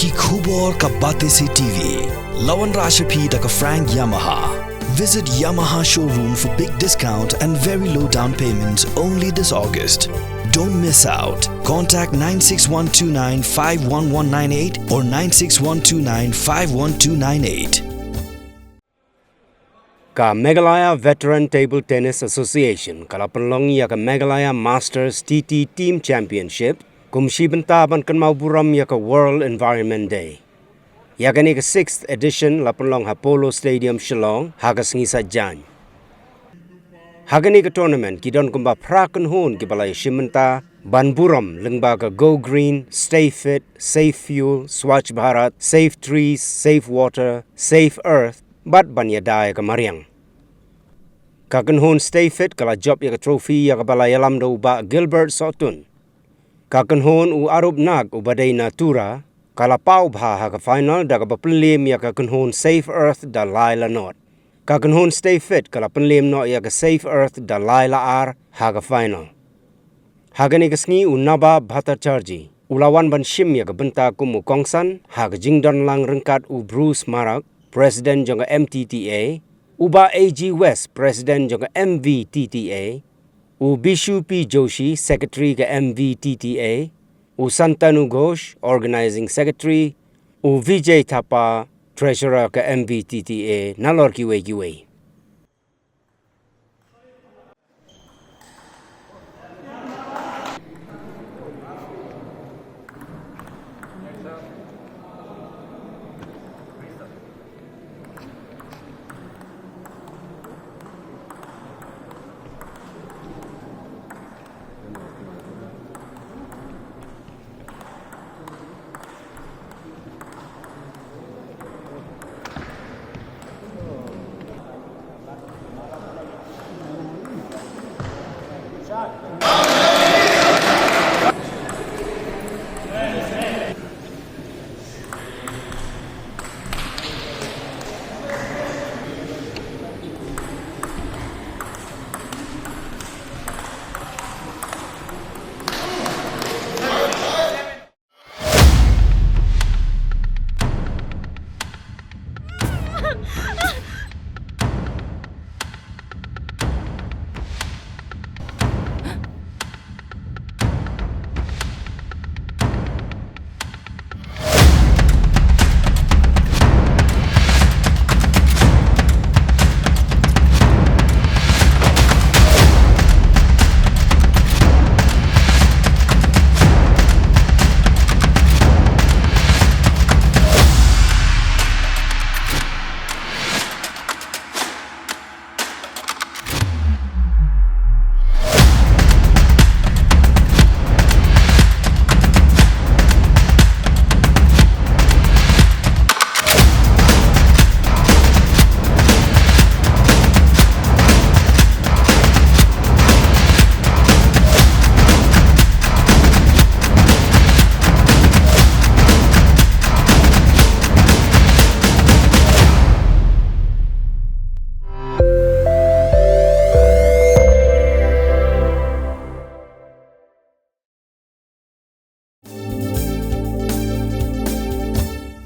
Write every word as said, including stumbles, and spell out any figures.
Ki khubor ka Batesi T V. La wanrah sha phi da ka Frank Yamaha. Visit Yamaha showroom for big discount and very low down payments only this August. Don't miss out. Contact nine six one two nine five one one nine eight or nine six one two nine five one two nine eight. Ka Meghalaya Veteran Table Tennis Association ka la pynlong ïa ka Meghalaya Masters T T Team Championship kum shi bynta ban kynmaw burom ïa ka World Environment Day. Ïa kane ka sixth edition la pynlong ha Polo Stadium, Shillong, ha ka sngi Saitjaiñ. Ha kane ka tournament ki don kumba phra kynhun kiba la ïashim bynta ban burom lyngba ka Go Green, Stay Fit, Save Fuel, Swachh Bharat, Save Trees, Save Water, Save Earth, bad ban ïada ïa ka mariang. Ka kynhun Stay Fit ka la jop ïa ka trophy ïa kaba la ïalam da u Bah Gilbert Sohtun. Ka kynhun u Arup Nag uba dei na Tura ka la paw bha ha ka final da kaba pynliem ïa ka kynhun Save Earth da lai la nod. Ka kynhun Stay Fit ka la pynliem noh ïa ka Save Earth da lai la ar ha ka final. Ha kane ka sngi u Naba Bhattacharjee u la wan ban shim ïa ka bynta kum u kongsan ha ka jingdon lang ryngkat u Bruce Marak, President jong ka M T T A, u Bah A G West, President jong ka M V T T A, u Bishu P Joshi, Secretary ka M V T T A, u Santanu Ghosh, Organizing Secretary, u Vijay Thapa, Treasurer ka M V T T A, nalor kiwei kiwei.